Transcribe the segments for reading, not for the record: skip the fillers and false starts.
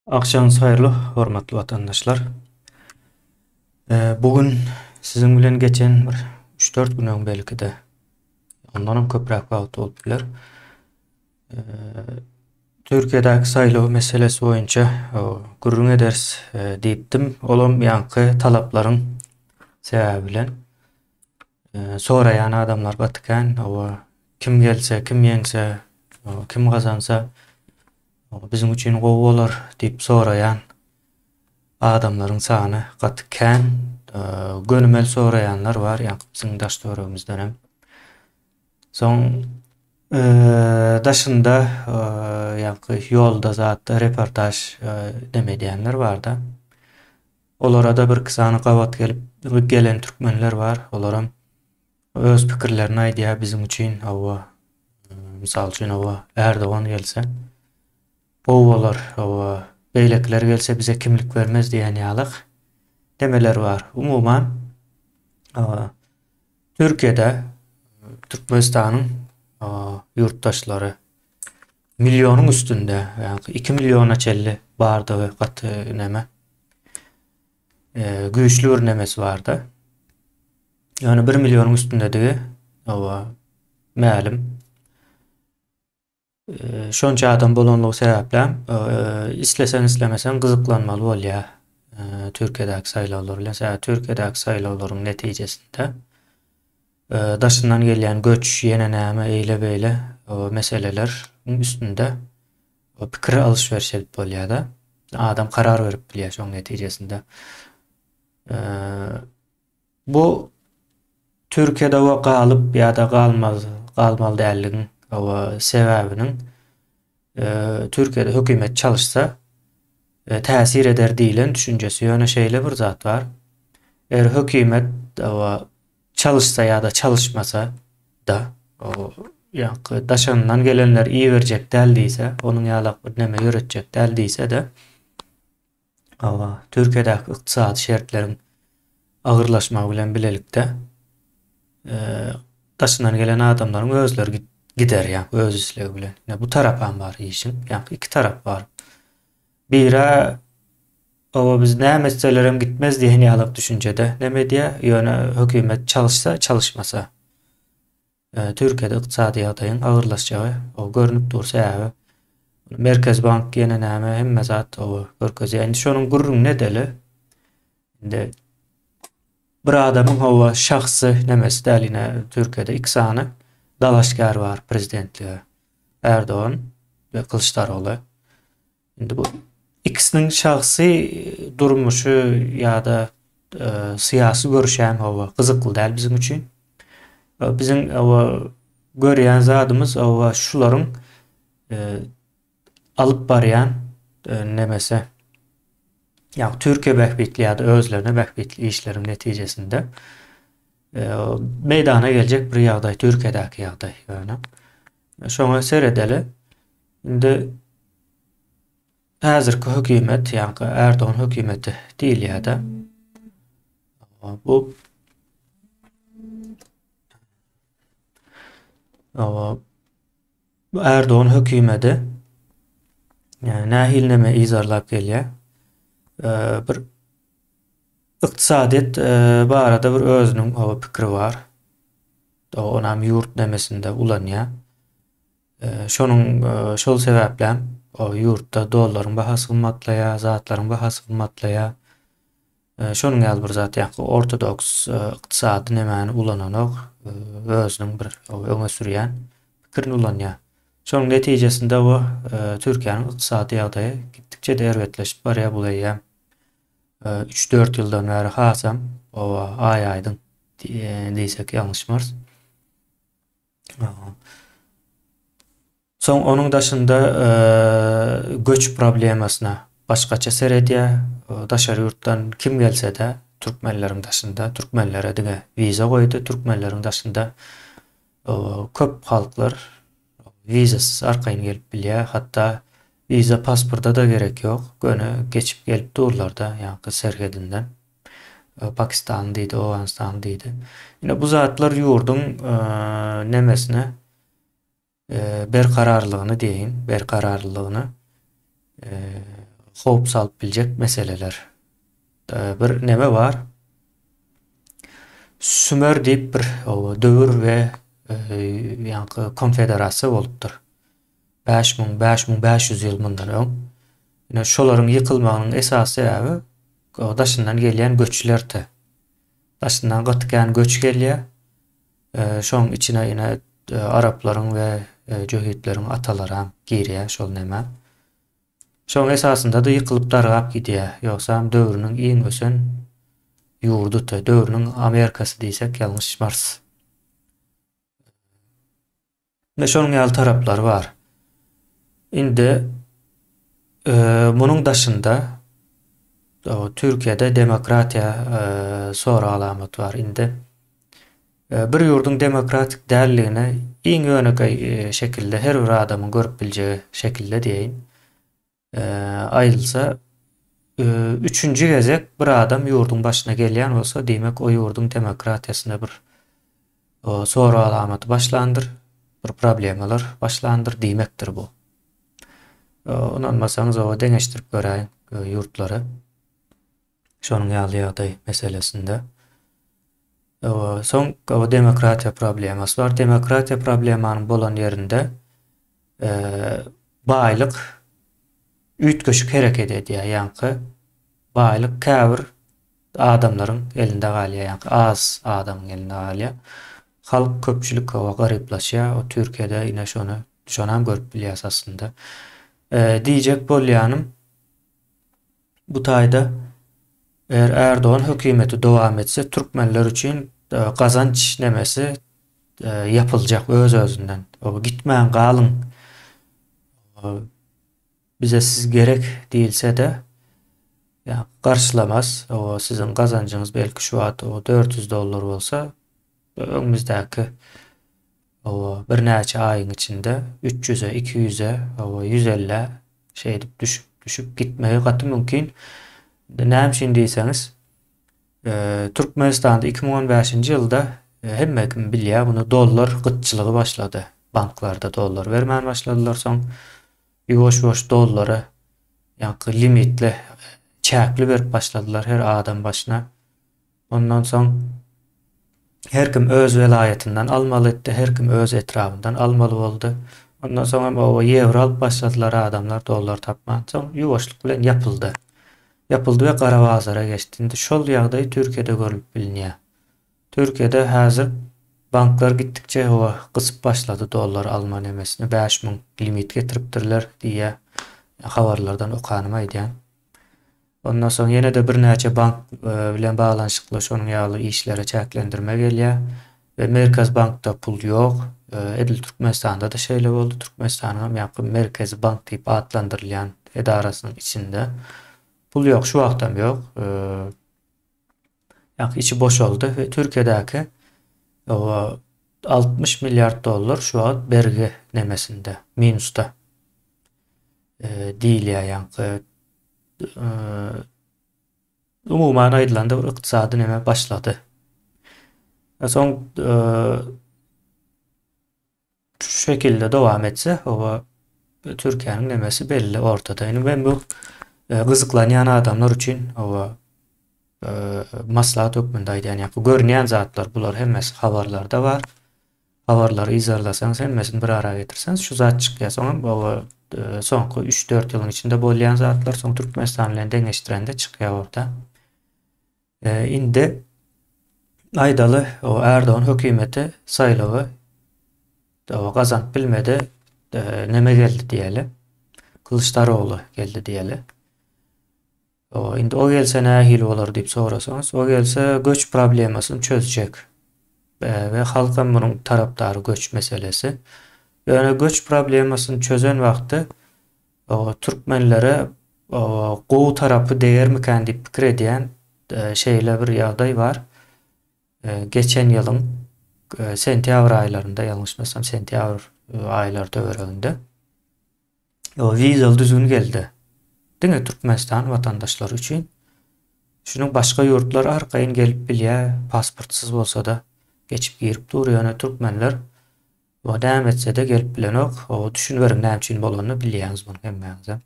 Agşamyňyz haýyrly, hormatly watandaşlar. Bu gün siziň bilen geçen bir 3-4 gün öň belki-de ondan hem köpräk wagt bolup biler. Türkiýedäki saýlaw meselesi boýunça gürrüň ederis diýipdim. Olam ýaňky talaplaryň sebäbi bilen soraýan adamlar gaty kän. Hawa, kim gelse, kim ýeňse, kim gazansa Biziň üçin gowy bolar diýip soraýan adamlaryň sany gaty kän. Gönümel soraýanlar bar, ýaňky biziň daş-töweregimizden hem. Soň daşynda ýaňky ýolda zatda reportaž neme edýänler bar-da. Olara-da birki sany gabat gelip gelen türkmenler bar. Olaram Öz pikirlerini aýdýar biziň üçin hawa mysal üçin hawa Erdogan gelse gowy bolar hawa beýlekiler gelse bize kimlik bermez diýen ýalyk demeler bar. Umuman hawa Türkiýede Türkmenistanyň ýurtdaşlary millionyň üstünde ýagny 2 milliona çenli bardygy gaty neme güýçli bir nemesi barda. Ýöne bir millionyň üstündedigi hawa mälim. Şonça adam bolanlygy sebäplem isleseň islemeseň gyzyklanmaly bolýar Türkiýedäki saýlawlar bilen. Sebäbi Türkiýedäki saýlawlaryň netijesinde daşyndan gelýän göç ýene näme eýle-beýle meseleleriň üstünde pikir alyş-beriş edip bolýar-da. Adam karar berip bilýär şoň netijesinde. Bu Türkiýede we galyp ýa-da galmaz galmaly dälligiň we sebäbiniň Türkiýede hökümet çalyşsa täsir eder diýlen düşünjesi. Ýöne şeýle bir zat bar. Eger hökümet çalyşsa ýa-da çalyşmasa da ýa-da daşyndan gelenler iberjek däl diýse, onuň ýalak bir neme ýöretjek däl diýse-de Hawa, Türkiýedäki ykdysady şertleriň agyrlaşmagy bilen bilelikde, daşyndan gelen adamlaryň özleri gider, ýa öz islegi bilen. Ine, bu tarapam bar işiň. Ýa iki tarap bar. Biri Hawa, biz näme etselerem gitmez diýen ýalak düşünjede neme edýär, ýöne hökümet çalyşsa, çalyşmasa. Türkiýede ykdysady ýagdaýyň agyrlaşjagy görnüp dur, sebäbi Merkezi bank ýene näme hemme zat görkezýär. Indi şonuň gürrüňini edeli. Indi bir adamyň hawa şahsy nemesi däl ine Türkiýede iki sany dalaşgär bar prezidentlige. Erdogan we Kılıçdaroğlu. Indi bu ikisiniň şahsy durmuşy ýa-da syýasy görüşi hem hawa gyzykly däl biziň üçin. Biziň hawa görýän zadymyz hawa şularyň alyp barýan nemesi. Ýa Türkiýe bähbitli ýa-da özlerine bähbitli işleriň netijesinde meýdana geljek bir ýagdaý Türkiýedäki ýagdaý ýöne. Şoňa seredeli. Indi häzirki hökümet, ýaňky Erdogan hökümeti diýilýär-de. Bu Bu Erdogan hökümeti nähili neme yzarlap gelýär? Bir ykdysadyýet barada bir özüniň pikiri bar. Onam ýurt nemesinde ulanýar. Şonuň şol sebäplem ýurtda dollaryň bahasy gymmatlaýar, zatlaryň bahasy gymmatlaýar. Şonuň ýaly bir zat ýa-da ortodoks ykdysady nemäni ulananok, özüniň bir öňe sürýän pikirini ulanýar. Şonuň netijesinde bu Türkiýäniň ykdysady ýagdaýy gitdikçe-de erbetleşip barýar, bu eýýäm 3-4 ýyldan bäri hasam aý-aýdyň diýsek ýalňyşmarys. Soň onuň daşynda göç problemasyna başgaça seredýär. Daşary ýurtdan kim gelse-de türkmenleriň daşynda, türkmenlere diňe wiza goýdy, türkmenleriň daşynda köp halklar wizasyz arkaýyn gelip bilýär. Hatda wiza pasporta-da gerek ýok. Göni geçip gelip durlar-da, ýaňky serhedinden. Pakistanly diýdi, Owganystanly diýdi. Ine bu zatlar ýurduň nemesine berkararlygyny diýeýin, berkararlygyny. howp salyp biljek meseleler. Bir neme bar. Sümer diýip bir döwür we ýaňky konfederasiýa bolupdyr. 5000, 5500 ýyl mundan öň. Ine şolaryň ýykylmagynyň esasy sebäbi daşyndan gelýän göçlerdi. Daşyndan gaty kän göç gelýär. Şoň içine ine araplaryň we jöhitleriň atalaram girýär şol nämä. Şoň esasynda-da ýykylyp dargap gidýär. Ýogsam döwrüniň iň ösen ýurdudy. Döwrüniň Amerikasy diýsek ýalňyşmarys. Ine şonuň ýaly taraplary bar. Indi munuň daşynda Türkiýede demokratiýa sorag alamaty bar. Indi bir ýurduň demokratik däldigini iň ýönekeý şekilde her bir adamyň görüp biljegi şekilde diýeýin. Aýdylsa, üçünji gezek bir adam ýurduň başyna gelýän bolsa, diýmek o ýurduň demokratiýasynda bir sorag alamaty başlandyr, bir problemalar başlandyr diýmekdir bu. Ynanmasaňyz oba deňeşdirip göräýiň ýurtlary. Şonuň ýaly ýagdaý meselesinde. Soň demokratiýa problemasy bar. Demokratiýa problemanyň bolan ýerinde baýlyk üýtgeşik hereket edýär. Ýaňky baýlyk käbir adamlaryň elinde galýar. Ýaňky az adamyň elinde galýar. Halk köpçülik hawa garyplaşýar. O Türkiýede ine şony şonam görüp bilýäs aslynda. Diýjek bolýanym Bu taýda eger Erdogan hökümeti dowam etse türkmenler üçin gazanç nemesi ýapyljak öz-özünden. O gitmäň galyň. Bize siz gerek diýilse-de ýa garşylamaz. O siziň gazanjyňyz belki şu wagt o 400 dollar bolsa öňümizdäki Hawa, birnäçe aýyň içinde üç ýüze, iki ýüze, hawa, 150-ä şeýdip düşüp, düşüp gitmegi gaty mümkin. Indi näme üçin diýseňiz, Türkmenistanda 2015-nji ýylda hemme kim bilýär, muny dollar gytçylygy başlady. Banklarda dollar bermän başladylar, soň ýuwaş-ýuwaş dollary ýaňky limitli, çäkli berip başladylar her adam başyna. Ondan soň her kim öz welaýatyndan almaly etdi, her kim öz etrabyndan almaly boldy. Ondan soň hem oba ýewro alyp başladylar adamlar dollar tapman. Soň ýuwaşlyk bilen ýapyldy. Ýapyldy we gara bazara geçdi. Indi şol ýagdaý Türkiýede görlüp bilinýär. Türkiýede häzir banklar gitdikçe oba gysyp başlady dollar alma nemesini 5000 limit getiripdirler diýýär. Habarlardan okanymy aýdýan. Ondan soň ýene-de birnäçe bank bilen baglanyşykly şonuň ýaly işlere çäklendirme gelýär we Merkezi bankda pul ýok. Edil Türkmenistanda-da şeýle boldy. Türkmenistanyň hem ýaňky Merkezi bank diýip atlandyrylýan edarasynyň içinde pul ýok, şu wagtam ýok. Ýaňky içi boşaldy we Türkiýedäki 60 milliard dollar şu wagt bergi nemesinde, minusda diýilýär ýaňky Umuman aýdylanda bir ykdysady neme başlady. Soň şu şekilde dowam etse, oba Türkiýäniň nemesi belli ortada. Indi men bu gyzyklanýan adamlar üçin oba maslahat hökmünde aýdýan, ýa görünýän zatlar bular hemmesi habarlarda bar. Habarlary yzarlasaňyz hemmesini bir ara getirseňiz şu zat çykýar. Soňam oba soňky 3-4 ýylyň içinde bolýan zatlar soň Türkmenistan bilen deňeşdirende çykýar orta. E, indi aýdaly o Erdogan hökümeti saýlawy o gazanyp bilmedi. E, neme geldi diýeli. Kılıçdaroğlu geldi diýeli. O, indi o gelse nähili bolar diýip sorasaňyz, o gelse göç problemasyny çözjek. We halk hem munuň tarapdary göç meselesi. Ýöne göç problemasyny çözen wagty o, türkmenlere o, gowy tarapy degermikän diýip pikir edýän şeýle bir ýagdaý bar. Geçen ýylyň sentýabr aýlarynda, ýalňyşmasam sentýabr aýlary töwereginde Wizaly düzgün geldi. Diňe Türkmenistan watandaşlary üçin. Şunuň başga ýurtlar arkaýyn gelip bilýär, pasportsyz bolsa-da geçip girip dur, ýöne türkmenler o näme etse-de gelip bilenok. O düşüniberiň näme üçin bolanyny bilýäňiz muny hemmäňizem.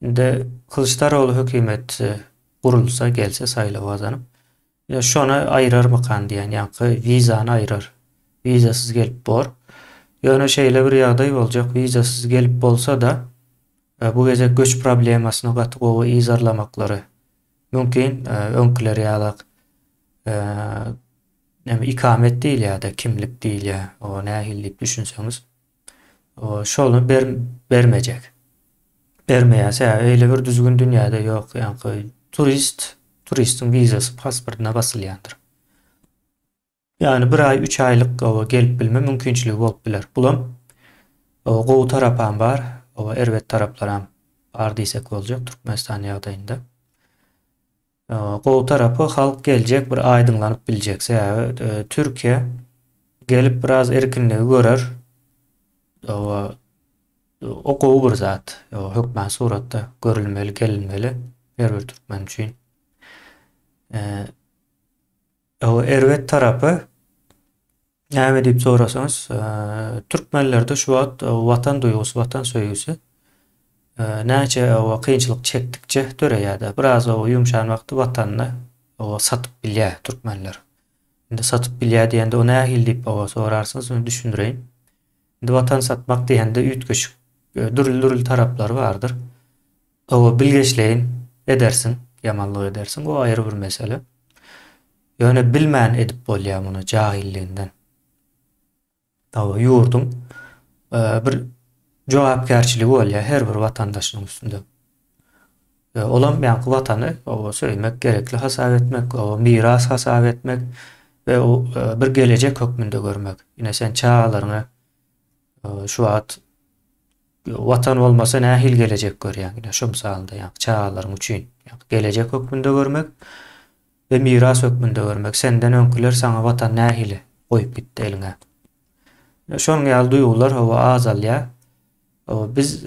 Indi Kylyçdarogly hökümet gurulsa, gelse saýlaw gazanyp, ýa şony aýyrarmykan diýen, ýaňky wizany aýyrar. Wizasyz gelip bor. Ýöne şeýle bir ýagdaý boljak, wizasyz gelip bolsa-da, bu gezek göç problemasyny gaty gowy yzarlamaklary mümkin. Öňküler ýalak näme ikamet diýilýär-de, kimlik diýilýär, o nähili diýip düşünseňiz. Şony ber bermejek. Bermeýär. Sebäbi eýle bir düzgün dünýäde ýok. Ýaňky turist, turistiň wizasy pasportyna basylýandyr. Ýagny bir aý, üç aýlyk oba gelip bilme mümkinçiligi bolup biler. Bulam gowy tarapam bar, oba erbet taraplaram bar diýsek boljak Türkmenistan ýagdaýynda. Gowy tarapy halk geljek bir aýdyňlanyp biljek. Sebäbi Türkiýe gelip biraz erkinligi görer. O o gowy bir zat. Hökman suratda görülmeli, gelinmeli her bir türkmen üçin. O erbet tarapy näme diýip sorasaňyz, türkmenlerde şu wagt watan duýgusy, watan söýgüsi näçe kynçylyk çekdikçe döreýär-de. Biraz ýumşan wagty watanyny satyp bilýär türkmenler. Indi satyp bilýär diýende o nähili diýip sorarsyňyz, ony düşündireýin. Indi watan satmak diýende üýtgeşik dürli-dürli taraplary bardyr. Hawa, bilgeşleýin edersiň, ýamanlyk edersiň, o aýry bir mesele. Ýöne bilmän edip bolýar muny jahilliginden. Hawa, ýurduň bir jogapkärçiligi bolýar her bir watandaşynyň üstünde. Olam ýaňky watany hawa söýmek, gerekli hasap etmek, hawa miras hasap etmek we bir gelejek hökmünde görmek. Ine sen çagalaryňa şu wagt Watan bolmasa nähili gelejek görýäň? Ine şu mysalynda ýa çagalaryň üçin ýa gelejek hökmünde görmek we miras hökmünde görmek. Senden öňküler saňa watan nähili goýup gitdi eliňe? Şonuň ýaly duýgular hawa azalýar. Biz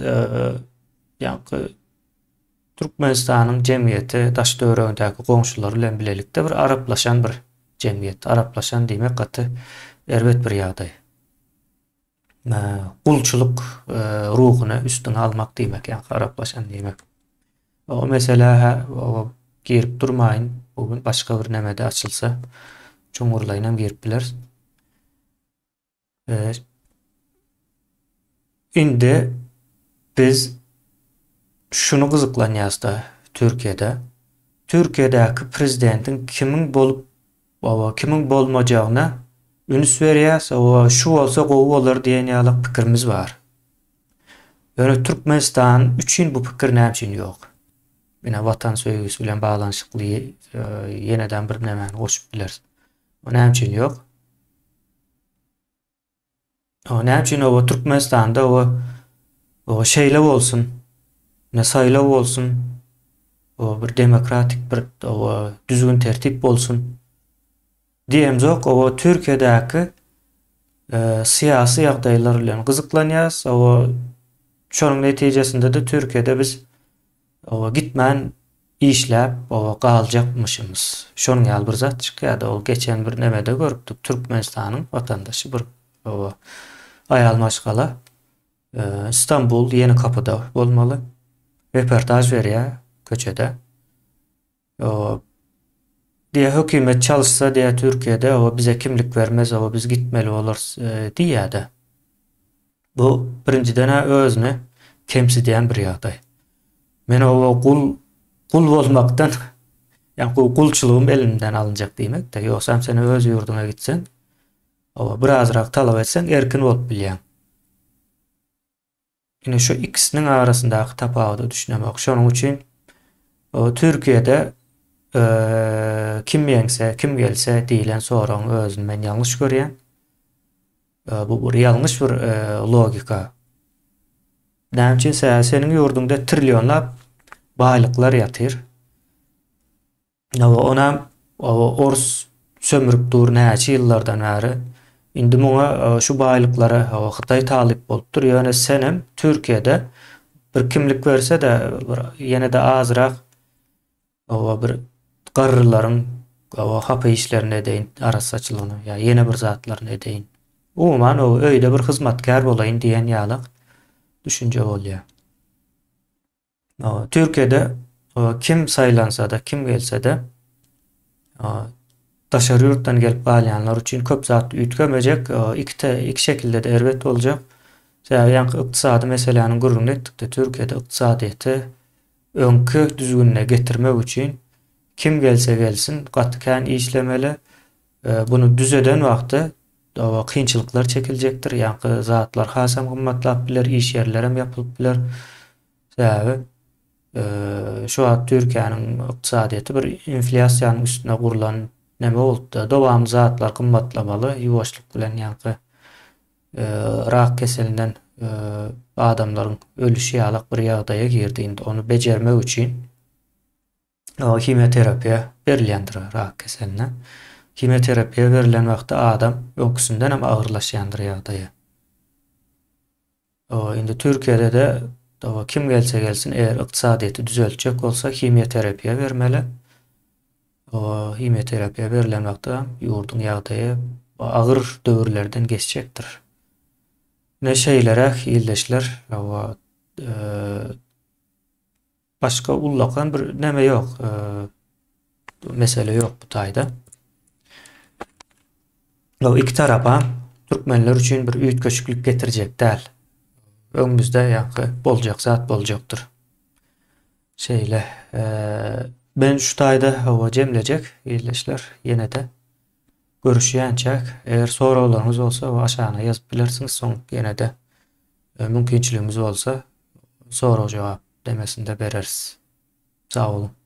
ýaňky Türkmenistanyň jemgyýeti daş-töweregindäki goňşulary bilen bilelikde bir araplaşan bir jemgyýet. Araplaşan diýmek gaty erbet bir ýagdaý. Gulçulyk ruhuny üstüňe almak diýmek, ýa haraplaşan diýmek. O meselä girip durmaýyn. Bu gün başga bir nemede açylsa, çuňňurlaýynam girip bileris. Indi biz şuny gyzyklanýas-da Türkiýede. Türkiýedäki prezidentiň kimiň bolup Hawa, kimiň bolmajagyna üns berýäs, hawa, şu bolsa gowy bolar diýen ýaly pikirimiz bar. Ýöne Türkmenistan üçin bu pikir näme üçin ýok? Ine, watan söýgüsi bilen baglanyşykly ýeneden bir nämäni goşup bileris. O näme üçin ýok? O näme üçin oba Türkmenistanda o o şeýle bolsun, ne saýlaw bolsun, o bir demokratik bir o düzgün tertip bolsun diýemzok. O Türkiýedäki e, syýasy ýagdaýlar bilen gyzyklanýarys. O şonuň netijesinde-de Türkiýede biz Oba gitmän işläp oba galjakmyşymyz. Şonuň ýaly bir zat çykýardy. Ol geçen bir nemede görüpdik. Türkmenistanyň watandaşy bir oba aýal maşgala Istanbul Ýeni Kapyda bolmaly. Reportaž berýär köçede. O diýä hökümet çalyşsa diýä Türkiýede o bize kimlik bermez o biz gitmeli bolarys e, diýýär-de. Bu birinjiden-ä özüni kemsidýän bir ýagdaý. Men o gul gul bolmakdan ýa gulçulygym elimden alynjak diýmek-de. Ýogsam sen öz ýurduňa gitseň, o birazrak talap etseň erkin bolup bilýäň. Ine şu ikisiniň arasyndaky tapawuda düşünemok. Şonuň üçin Türkiýede kim ýeňse, kim gelse diýlen soragyň özüni men ýalňyş görýän. Bu bir ýalňyş bir logika. Näme üçin? Sebäbi seniň ýurduňda trillionlap baýlyklar ýatyr. Hawa, onam ors sömürip dur näçe ýyllardan bäri. Indi muňa şu baýlyklara hawa Hytaý talyp bolupdyr. Ýöne senem Türkiýede bir kimlik berse-de bir ýene-de azrak hawa bir garrylaryň hawa hapa işlerini edeýin, arassaçylygyny ýa ýene bir zatlaryny edeýin. Umuman o öýde bir hyzmatkär bolaýyn diýen ýalak düşünje bolýar. Türkiýede kim saýlansa-da, kim gelse-de daşary ýurtdan gelip galýanlar üçin köp zat üýtgemejek, iki iki şekilde-de erbet boljak. Sebäbi ýaňky ykdysady meseläniň gürrüňini etdik-de, Türkiýede ykdysadyýeti öňki düzgünine getirmek üçin kim gelse gelsin gaty kän işlemeli. Buny düzeden wagty kynçylyklar çekiljekdir, ýaňky zatlar hasam gymmatlap biler, iş ýerlerem ýapylyp biler. Sebäbi şu wagt Türkiýäniň ykdysadyýeti bir inflýasiýanyň üstüne gurlan neme bolupdy. Dowamly zatlar gymmatlamaly, ýuwaşlyk bilen ýaňky rak keselinden adamlaryň ölüşi ýalak bir ýagdaýa girdi. Indi ony bejermek üçin himioterapiýa berilýändir rak keseline. Himioterapiýa berlen wagtda adam öňküsinden hem agyrlaşýandyr ýagdaýy. Indi Türkiýede-de kim gelse gelsin, eger ykdysadyýeti düzeltjek bolsa himioterapiýa bermeli. Himioterapiýa berlen wagtda ýurduň ýagdaýy agyr döwürlerden geçjekdir. Ine şeýleräk ildeşler. Başga ullakan bir neme ýok. Mesele ýok bu taýda. O iki tarapa türkmenler üçin bir üýtgeşiklik getirjek däl. Öňümizde ýaňky boljak zat boljakdyr. Şeýle. Ben şu taýda hawa jemlejek ildeşler ýene-de görüşýänçäk eger soraglaryňyz bolsa aşagyna ýazyp bilersiňiz soň ýene-de mümkinçiligimiz bolsa sorag-jogap demesinde bereris. Sag boluň.